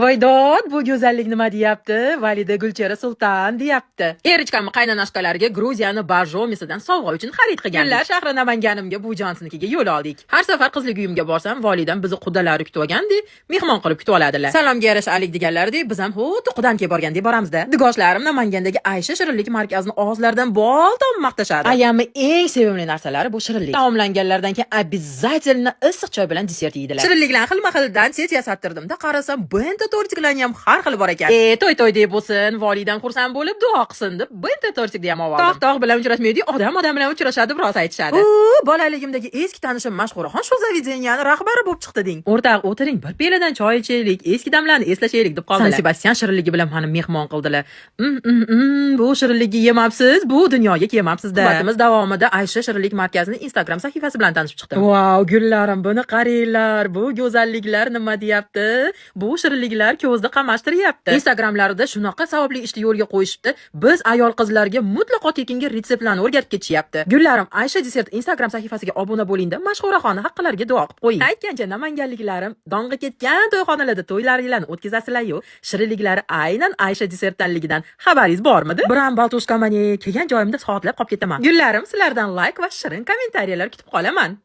Voydod, bu go'zallik nima deyapti? Valida Gulchehra Sultan deyapti. Erichkamni qaynonashkalariga Gruziyani Borjomisidan sovg'a uchun xarid qilgan. Gullar shahri Namanganimga bu jonsinikiga yo'l oldik. Har safar qizlik uyimga borsam, volidam bizni qudalari kutib olgandek, mehmon qilib kutib oladilar. Salomga yarasha alik deganlaridek, biz ham xuddi qudam kelib borgandek boramizda. Dugoshlarim Namangandagi Aysha shirinlik markazini og'izlaridan bol tomib maqtashadi. Ayamni eng sevimli narsalari bu shirinlik. Taomlanganlaridan keyin обязательно issiq choy bilan desert yeydilar. Shirinliklarni xilma-xildan set yasattirdimda, qarasam, bento tortiklarni ham har xil bor ekan. E, to'y to'y deb bo'lsin, volidam xursand bo'lib duo qilsin deb bento tortikni ham oldim. Tog' tog' bilan uchrashmaydi, odam odam bilan uchrashadi, biroz aytishadi. U, bolaligimdagi eski tanishim Mashhuraxon shu заведения ni rahbari bo'lib chiqdi deng. O'rtaq, o'tiring, bir piyoladdan choy ichaylik, eski damlarni eslashaylik deb qoldilar. San Sebastian shirinligi bilan meni mehmon qildilar. Bu shirinlikni yemabsiz, bu dunyoga kelmabsiz-da. Suhbatimiz davomida Aysha shirinlik markazining Instagram sahifasi bilan tanishib chiqdim. Vau, gullarim, buni qaranglar, bu go'zalliklar nima deyapti? Bu shirinliklar ko'zni qamashtiryapti. Instagramlarida shunaqa savobli ishni yo'lga qo'yishibdi. Biz ayol qizlarga mutlaqo tekinga retseptlarni o'rgatib ketishyapti. Gullarim, Aysha Desert Instagram sahifasiga obuna bo'lingda, Mashhuraxonni haqqilariga duo qilib qo'ying. Aytgancha, namanganliklarim, dong'i ketgan to'yxonalarda to'ylaringlarni o'tkazasizlar-yu, shirinliklari aynan Aysha Desertdanligidan xabaringiz bormidi? Biram болтушка mani kelgan joyimda soatlab qolib ketaman. Gullarim, sizlardan layk va shirin kommentariyalar kutib qolaman.